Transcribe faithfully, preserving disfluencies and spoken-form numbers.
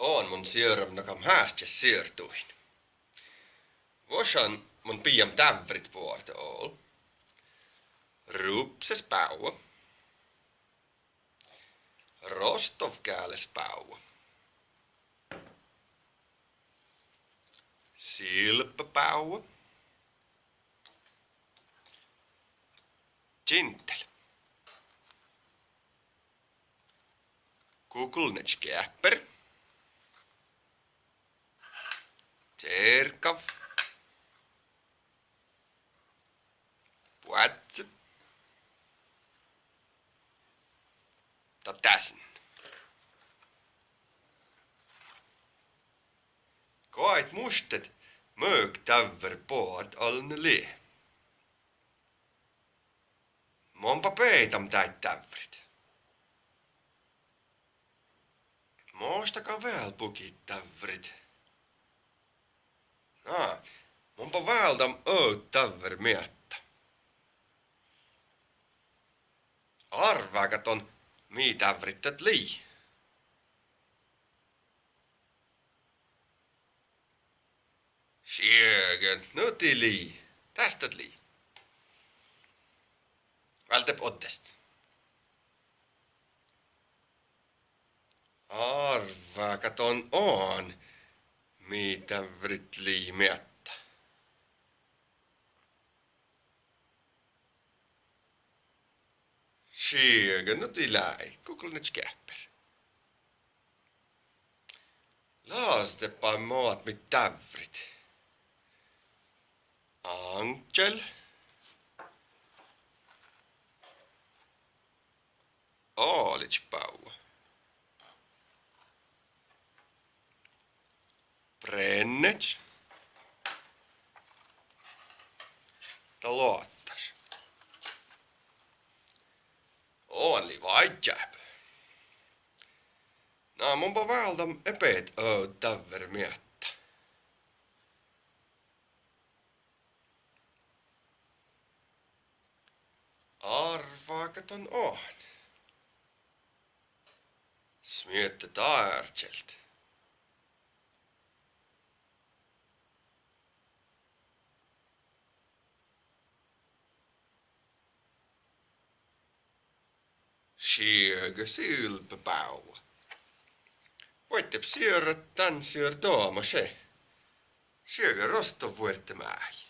On mun siorram nakam hásce siortuhin. Vuošan mun biam dávvrit boaret ol: rupses báuva, rostovgáles báuva, silpa báuva, čintel, kuklnečkeahper, čerkav, buadze, datásen. Goaid muštet mök dávver boaret olbmot lea. Munbá beaidam dáid dávvrit. Moštaga vel bukit dávvrit. Na, munbá váldam ovddavver meatta. Árvvágat don, mii dávvrit dat lii. Šieget nuti lii, dás dat lii. Váldep oddest. Árvvágat don oan, mii dávvrit lii meatta. Šieget nuti lei, kuklnečkeahper. Lasdepa moatmit dávvrit. Áŋčel, aličbáuva, brenneč, dat loattáš. Oan lei vajját. Na, munbá váldam ebet ovddavver meatta. Árvvágat don oan. Smietet árčelt. Šieget silpa báuva. Vuordep siorrat dan siordoama še. Šieget rostovvuordemáhji.